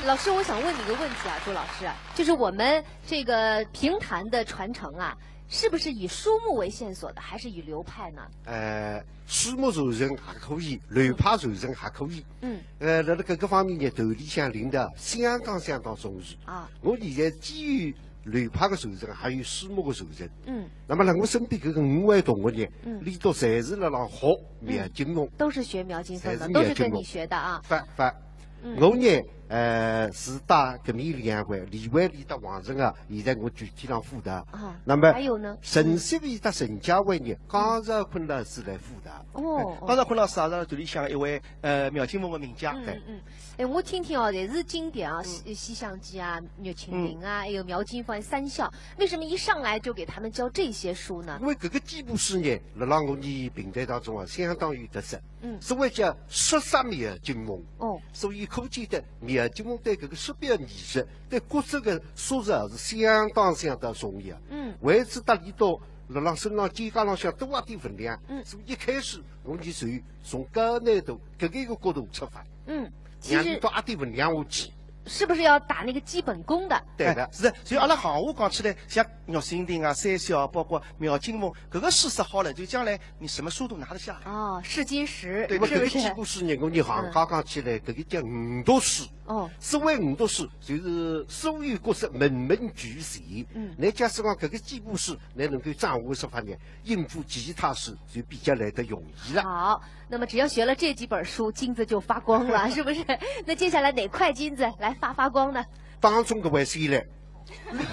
老师，我想问你个问题啊，朱老师，就是我们这个评弹的传承啊，是不是以书目为线索的，还是以流派呢？呃，书目传承还可以，流派传承还可以。嗯。呃，辣辣搿个方面呢，团里向领导相当相当重视。啊。我现在既有流派个传承，还有书目个传承。嗯。那么辣我身边搿个五位同学呢，嗯伊笃侪是辣辣学描金凤。都是学描金凤的，侪是都是跟你描金凤。学的啊。反反。嗯我呢，呃，是带搿面两位，李惠丽搭王仁和，现在我具体上辅导。啊那么还有呢？陈雪飞搭陈嘉惠呢，江少坤老师来辅导。哦，江少坤老师也是团里向一位呃描金凤的名家。嗯嗯，哎，我听听哦，也是经典啊，西西厢记啊，玉蜻蜓啊，还有描金凤三笑，为什么一上来就给他们教这些书呢因？为搿个几部书呢，辣辣我伲评弹当中啊，相当有特色。嗯所谓叫说杀描金凤。哦，所以可见得描金凤对搿个说表艺术、对角色个塑造是相当相当重要。嗯为此搭伊笃辣辣身浪肩胛浪向多一点分量。嗯所以一开始我伲就从高难度搿个一个角度出发，嗯，其让伊实笃一点分量下去。是不是要打那个基本功的？对个哎，是的，所以阿拉行话讲起来，像玉蜻蜓啊、三笑啊，包括描金凤，搿个书说好了，就将来你什么书都拿得下来。哦，试金石，对，搿是不是？个几部书呢，我伲行家讲起来，搿个叫五毒书。哦，所谓五毒书，就是所有角色门门俱全。嗯那假使讲搿个几部书，侬能够掌握说法呢，应付其他书就比较来得容易了。好，那么只要学了这几本书，金子就发光了，是不是？那接下来哪块金子来发发光呢？当中搿位先来，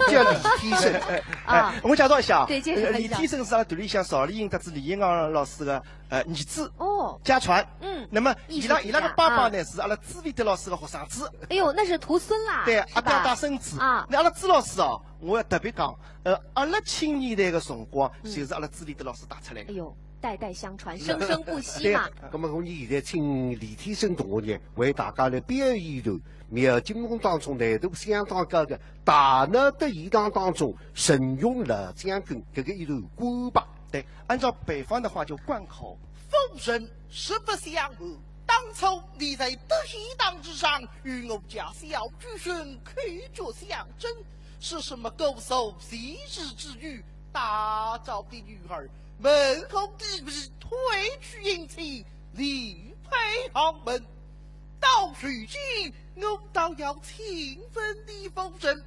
叫李天生。啊哎，我介绍一下啊，对介绍一下呃李天生是阿拉团里向赵丽颖搭子李延刚老师的呃儿子哦，家传。嗯，那么艺术伊拉伊拉个家啊爸爸呢是阿拉紫薇德老师的学生子。哎呦，那是徒孙啦，对，是吧阿表带孙子。啊那阿拉朱老师啊，我要特别讲，呃，阿拉青年代的辰光，嗯就是阿拉紫薇德老师带出来的。哎呦，代代相传，是的生生不息嘛。那么我伲现在请李天生同学呢，为大家来表演一段描金凤当中难度相当高的《大闹德贤堂》当中神勇老将军搿个一段官白。对，按照北方的话叫贯口。夫人实不相瞒，当初你在德贤堂之上与我家小举人口角相争，说什么姑苏昔日之女，打着你女儿门户地皮，退去迎亲，另配豪门。到如今，我倒要请问李夫人，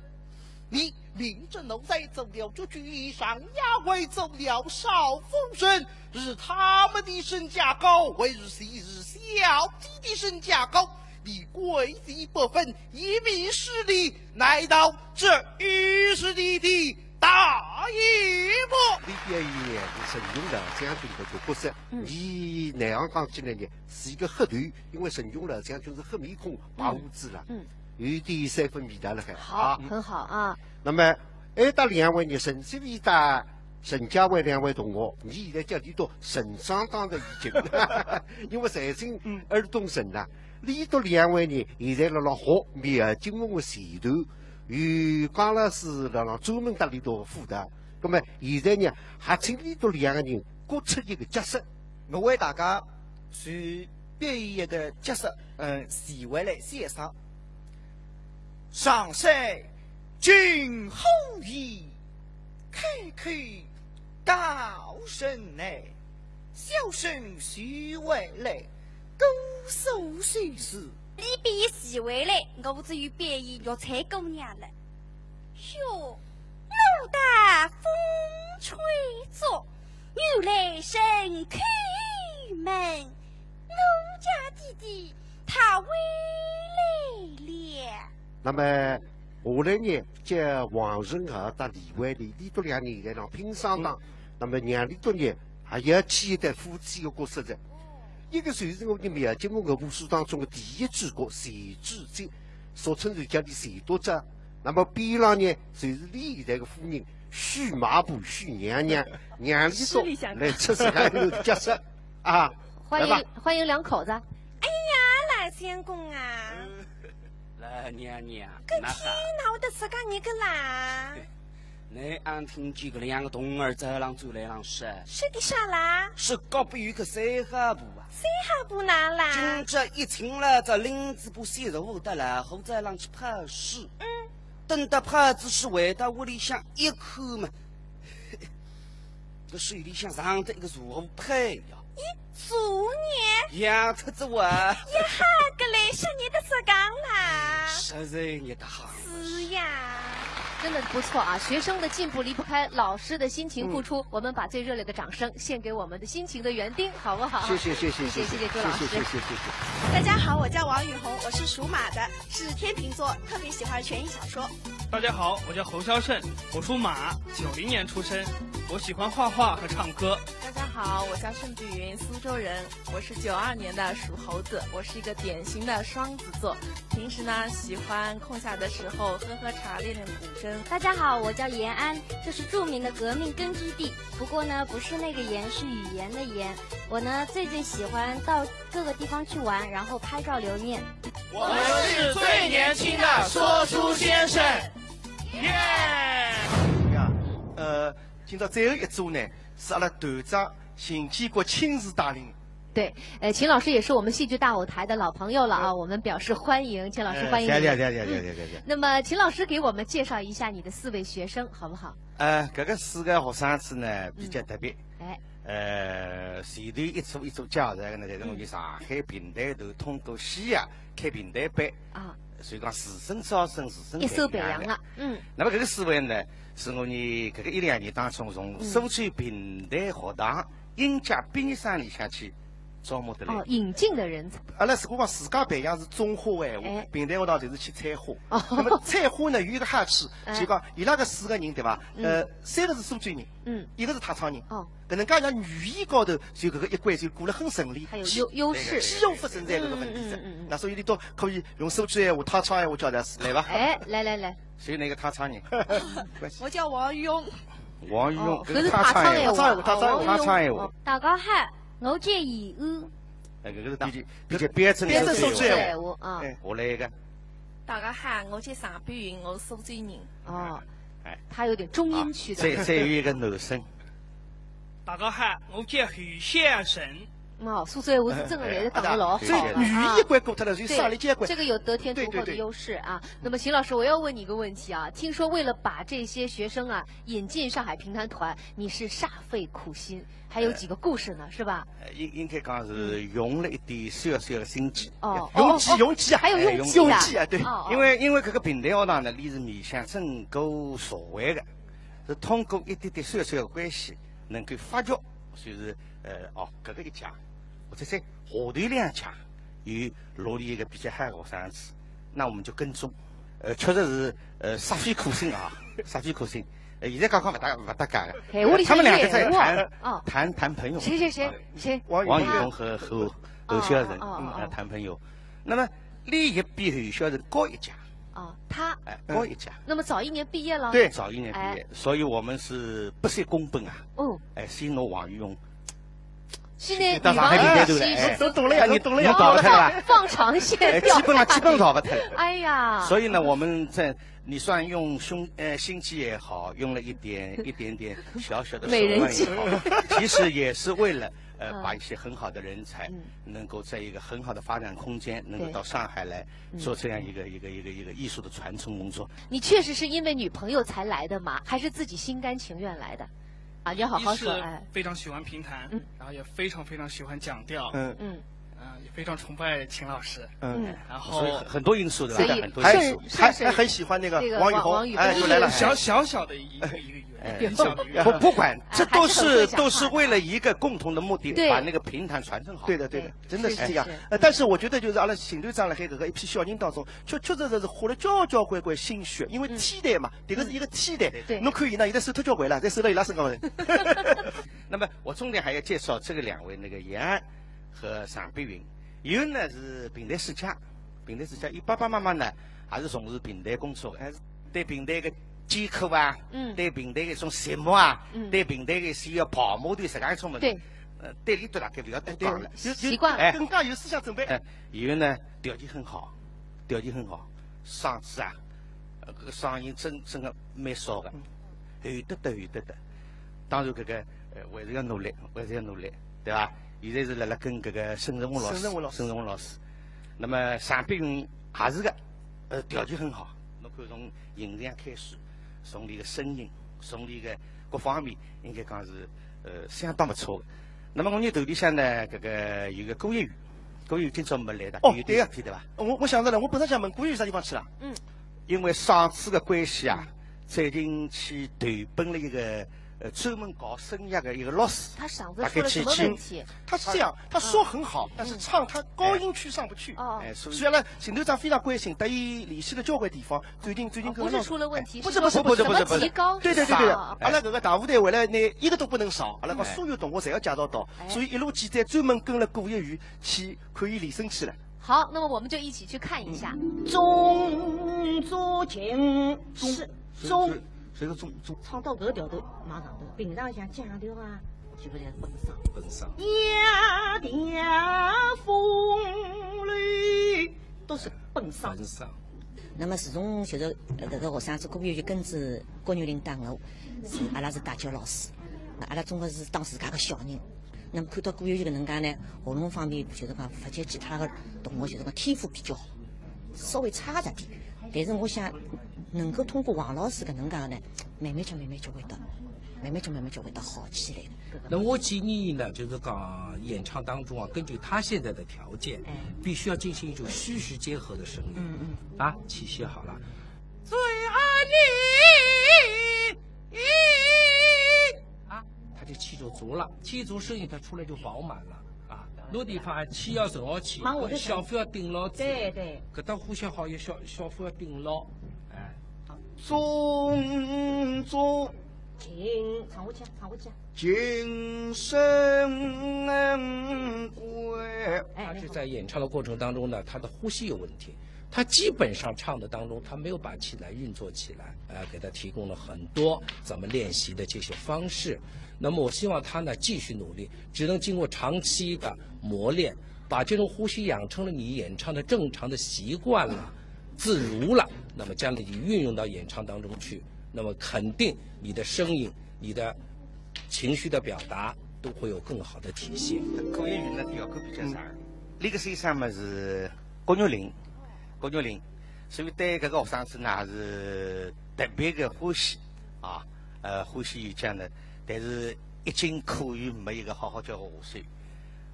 你明知奴才做了这句上丫鬟，做了少夫人，是他们的身价高，还是昔日小姐的身价高？你贵贱不分，一味势利，难道这又是你的大义吗？李表演是神勇老将军搿个角色，嗯伊那样讲起来呢，是一个黑头，因为神勇老将军是黑面孔白胡子了，嗯，有点三分味道了还。好，啊很好啊。那么，还搭两位呢，陈雪飞搭陈嘉惠两位同学，伲现在叫伊笃陈双档的已经，因为侪姓尔东陈了。伊笃两位呢，现在辣辣学描金凤的前头，有江老师辣辣专门搭伊笃辅导。那么现在呢，还请伊笃两个人各出一个角色。我为大家去表演一个角色，嗯，徐惠兰先生。常山君何意，开口道人难。小生徐惠兰，姑苏秀士。你表演徐惠兰，我只有表演玉翠姑娘了。哟，牡丹风吹作， 女来人叩门，我家弟弟他回来了。那么下来呢，叫王仁和搭李惠丽，伊笃两人现在辣拼双档。那么让伊笃呢，还要起一对夫妻的角色的。一个就是我们描金凤搿部书当中的第一主角钱志杰，俗称就叫伊钱笃笤。那么边浪呢，就是伊现在的夫人许马步许娘娘，让伊笃来出自家一个角色啊。欢迎来吧欢迎两口子。哎呀，老相公啊，老娘娘，搿那啥天，闹得自家人个啦？倷阿听见搿两个童儿走浪走来浪是？是的啥啦？是隔壁有个三好婆啊。三好婆哪啦？今朝一清了，这林子不洗手的了，后头浪去泡水。嗯。等到泡仔水回到屋里向一看嘛，搿水里向藏着一个茶壶胚呀。咦，茶壶？呀，特子啊。呀哈，搿来是你的色缸啦。实在你的好。 是呀。真的不错啊，学生的进步离不开老师的辛勤付出，嗯。我们把最热烈的掌声献给我们的辛勤的园丁，好不好？谢谢，谢谢，谢谢，谢谢朱老师。谢谢，谢谢，谢谢。大家好，我叫王雨红，我是属马的，是天秤座，特别喜欢悬疑小说。大家好，我叫侯肖慎，我属马，九零年出生，我喜欢画画和唱歌。大家好，我叫盛碧云，苏州人， 我是九二年的，属猴子。我是一个典型的双子座，平时呢，喜欢空下的时候喝喝茶，练练古筝。大家好，我叫鄢安，这是著名的革命根据地。不过呢，不是那个鄢，是语言的言。我呢，最最喜欢到各个地方去玩，然后拍照留念。我们是最年轻的说书先生。耶！呀，呃，今朝最后一组呢，是阿拉团长邢建国亲自带领。 对，呃，秦老师也是我们戏剧大舞台的老朋友了啊，嗯。我们表示欢迎，秦老师，哎，欢迎你。谢谢，谢谢，谢谢，嗯。谢谢。那么，秦老师给我们介绍一下你的四位学生，好不好？呃，搿个四个学生子呢，比较特别。嗯。哎。呃，前头一组一组介绍个呢，就是我们上海评弹团通过戏啊，开评弹班。啊。所以讲自身招生，自身一手培养的。培养了，嗯。那么搿个四位呢，是我们搿个一两年当中，从苏州评弹学堂 应届毕业生里向去招募得来。哦，引进的人才。阿拉如果讲自家培养是种花个闲话，哎。评弹学堂就是去采花。哦。那么采花呢，有一个好处，哎。就讲伊拉搿四个人，对伐？嗯。呃，三个是苏州人，嗯。一个是太仓人。哦。搿能介让语言高头就搿个一关就过了很顺利，还有优，优势。几乎勿存在搿个问题的。嗯，嗯，嗯，嗯，嗯。那所以侬倒可以用苏州闲话、太仓闲话交代，来伐？哎，来，来，来。 谁那个太仓人？我叫王勇。王勇，哦，搿个太仓闲话，搿是太仓闲话。太仓闲话。哦，王勇。太仓闲话。哦。大家好，我叫鄢安。哎，搿个是比较，比较标准的苏州闲话。标准苏州闲话啊。哎。下来一个。大家好，我叫常碧云，我苏州人。哦。哎。他有点中音区的。啊，再，再有一个男生。大家好，我叫侯孝顺。 哦，苏州闲话是真的来得讲得老好啊。哎，哎，所以语言一关过脱了，就上来接一关。对，这个有得天独厚的优势啊。对，对，对。那么秦老师，我要问你一个问题啊，听说为了把这些学生啊引进上海评弹团，你是煞费苦心，还有几个故事呢，哎。是吧？呃，应，应该讲是用了一点小小的心机。哦，用计，哦，哦，用计啊。还有用计的。哎，用计啊，对。哦，哦。因为，因为搿个评弹学堂呢，伊是面向整个社会的，是通过一点点小小的关系，能够发掘，就是 呃，哦，搿个一家，或者是下头两家，有落里一个比较好个学生子，那我们就跟踪。呃，确实是，呃，煞费苦心啊，煞费苦心。呃，现在讲讲勿搭，勿搭界个。哎，屋里向他们两个在谈，有闲话。哦。谈，谈朋友。行，行，行，啊。行。王雨红和，和，和孝顺，哦，哦，哦，嗯，哦。谈朋友。那么，伊也比侯孝顺高一家。 哦，他。哎，高一家。那么早一年毕业了？对。早一年毕业，哎。所以我们是不惜工本啊。哦。哎，先拿王雨红。现在到上海评弹团了，哎。都懂了呀，都懂了呀。侬逃勿脱了吧？放长线哎，钓大鱼。基本上，基本上逃勿脱了。哎呀。所以呢，我们在，你算用胸，呃，心机也好，用了一点，一点点小小的手腕也好，美人计。其实也是为了，呃，嗯。把一些很好的人才，嗯。能够在一个很好的发展空间，能够，对。到上海来， 嗯。做这样一个，一个，一个，一个艺术的传承工作。你确实是因为女朋友才来的吗？还是自己心甘情愿来的？啊，你好好说，一是哎。非常喜欢评弹，嗯。然后也非常非常喜欢蒋调，嗯。嗯。呃，也非常崇拜秦老师，嗯。嗯。然后所以很多因素，对吧？所以很多因素。还，还，还很喜欢那个王雨红，那个王，王雨红。哎，又来了。小，小小的一个，一个 哎，不，不管，这都是，哎，还是很会讲话的。都是为了一个共同的目的，对。把那个评弹传承好。对的，对的，哎，真的是这样。是，是，是。呃，但是我觉得就是阿拉邢团长辣海搿个一批小人当中，确，确实是花了交交关关心血，因为，嗯。期待嘛，迭个是一个期待。对。侬看伊呢，现在瘦脱交关了，侪瘦到伊拉身高头。那么我重点还要介绍这个两位，那个鄢安和常碧云。鄢安呢是评弹世家， 评弹世家，伊爸爸妈妈呢，还是从事评弹工作的，还是对评弹个艰苦啊，嗯。对评弹个一种寂寞啊，嗯。对评弹个需要跑马灯实梗一种物事，对。呃，对伊笃大概勿要多讲了。哎，对，有，有，习惯了。哎。更加有思想准备。哎，鄢安呢，条件很好，条件很好，嗓子啊，呃，搿个嗓音真，真个蛮烧个。嗯。有得得，有得得。当然，搿个呃，还是要努力，还是要努力，对伐？现在是辣辣跟搿个沈成文老师，沈成文老师沈成文老师。那么常碧云也是个，呃，条件很好，侬看从形象开始，从伊个声音，从伊个各方面，应该讲是呃相当勿错个。那么我们头里向呢，搿个有个顾一宇，顾一宇今朝没来的，哦，有点事体，对个。对伐？我我想着了，我本来想问顾一宇啥地方去了。嗯。因为上次个关系啊，最近去投奔了一个呃专门搞声乐个一个老师，他嗓子出了什么问题？大概去去他是这样，他说很好，但是唱他高音区上不去。哦。哎，所以所以呢，沈团长非常关心，特意联系了交关地方，最近最近跟我不是出了问题，哎，是说不是不是不是不是，怎么提高？对对对对对，少。阿拉搿个大舞台回来呢，一个都不能少，阿拉讲所有同学侪要介绍到，哎。所以一路记者专门跟了顾一宇去看伊练声去了。好，那么我们就一起去看一下。嗯。中足琴是中，谁个中？中。唱到搿调头马上头，平常像腔调啊， 基本上本嗓。本嗓。夜调风流都是本嗓。本嗓。那么自从就是呃搿个学生子顾一宇跟仔郭玉林搭我，是阿拉是大脚老师，那阿拉总归是当自家个小人。那么看到顾一宇搿能介呢，喉咙方面就是讲勿及其他个同学，就是讲天赋比较好，稍微差着点。但是我想能够通过王老师搿能介个呢，慢慢叫慢慢叫会得，慢慢叫慢慢叫会得好起来个。 那我建议呢，就是讲演唱当中啊，根据他现在的条件，哎。必须要进行一种虚实结合的声音。嗯，嗯。啊，气息好了。最爱你，啊，他这气就足了，气足声音他出来就饱满了。啊，侬地方气要沉下去，马上我就小腹要顶牢仔。对，对。搿搭呼吸好，要小，小腹要顶牢。哎。中足琴，唱下去，唱下去。 琴声归。哎，他是在演唱的过程当中呢，他的呼吸有问题，他基本上唱的当中，他没有把气来运作起来，呃，给他提供了很多怎么练习的这些方式。那么我希望他呢，继续努力，只能经过长期的磨练，把这种呼吸养成了你演唱的正常的习惯了，自如了，那么将来你运用到演唱当中去，那么肯定你的声音、你的情绪的表达都会有更好的体现。顾一宇呢，调口比较长。嗯。俚个先生嘛是郭玉林，郭玉林，所以对搿个学生子呢，还是特别个欢喜啊，呃，欢喜有加呢。但是一径苦于没一个好好叫个下手。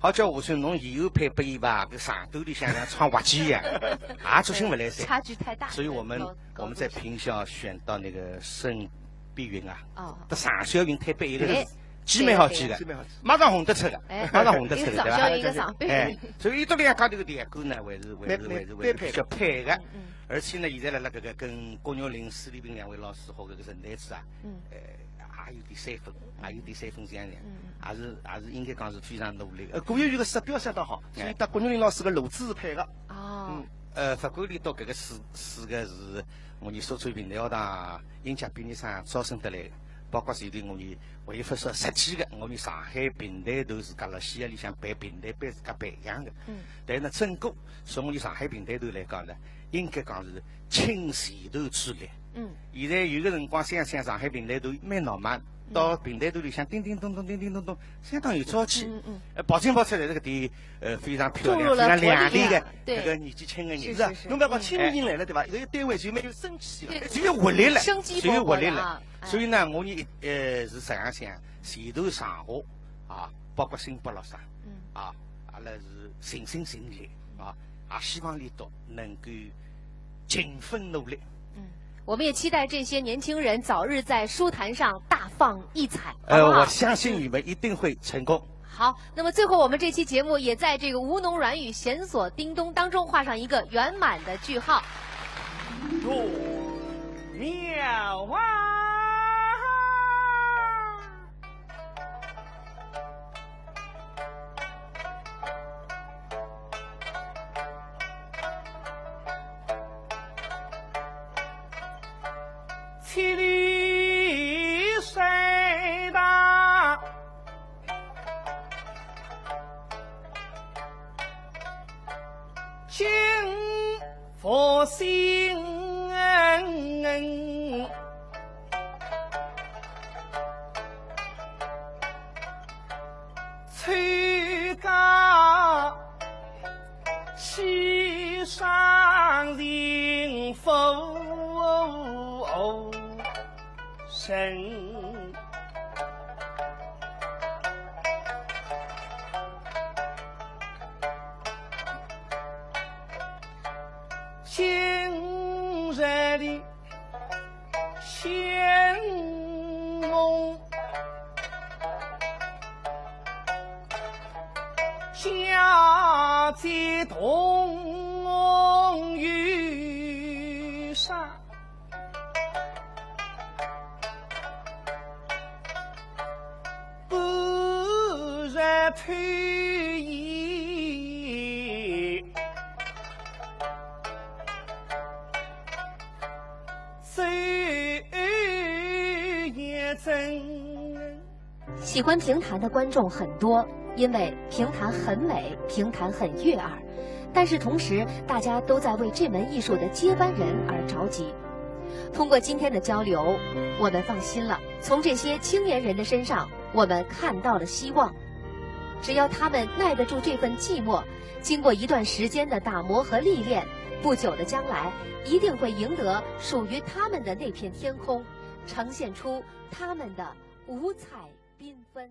好叫下手，侬以后配拨伊吧，搿上头里向像唱滑稽一样，也作兴勿来三。差距太大。所以我们，我们在评校选到那个沈碧云啊，哦。搭常小云推扳一个人，哎，基本好记个，对，对。马上红得出个，哎，马上红得出个，一个常小云，对吧？一个常碧云。哎，所以伊笃两家头个调口呢，还是，还是，蛮，还是，还是比较配个。蛮配个。嗯，嗯。而且呢，现在辣辣搿个跟郭玉林、施丽萍两位老师和搿个沈台子啊，嗯。呃，也有点三分，也有点三分像样，嗯，嗯。也是，也是应该讲是非常努力个。呃，顾一宇个舌表相当好，所以搭郭玉林老师个路子是配个。哦。嗯。 呃，勿管俚笃搿个四，四个是我伲苏州评弹学堂音乐毕业生招生得来个，包括前头我伲，我伲勿说实际个，我伲上海评弹团自家辣戏院里向办评弹班自家培养个。嗯。但是呢，整个从我伲上海评弹团来讲呢，应该讲是倾全团之力。嗯。现在有个辰光想想上海评弹团蛮闹猛，嗯。到评弹团里向叮叮咚咚，叮叮咚咚，相当有朝气。嗯，嗯。呃，跑进跑出来搿个点 呃，非常漂亮，非常亮丽个，注入了活力啊，对。搿个年纪轻个人。是，是，是。侬勿要讲青年人来了，对伐？搿个单位就蛮有生气了，对。就有活力了，生机勃勃了啊，就有活力了。哎。所以呢，我伲，呃，是实际上想，前头场合啊，包括新北老师，嗯。啊，阿拉是尽心尽力啊，也希望俚笃能够勤奋努力。嗯，我们也期待这些年轻人早日在书坛上大放异彩，呃，好不好？我相信你们一定会成功。 好，那么最后我们这期节目也在这个吴侬软语线索叮咚当中画上一个圆满的句号。哟，妙啊！千里山大 金佛心。世上幸福人，今日里相逢，佳节同游赏。 半日推移，谁也真。喜欢评弹的观众很多，因为评弹很美，评弹很悦耳。但是同时，大家都在为这门艺术的接班人而着急。通过今天的交流，我们放心了。从这些青年人的身上， 我们看到了希望。只要他们耐得住这份寂寞，经过一段时间的打磨和历练，不久的将来，一定会赢得属于他们的那片天空，呈现出他们的五彩缤纷。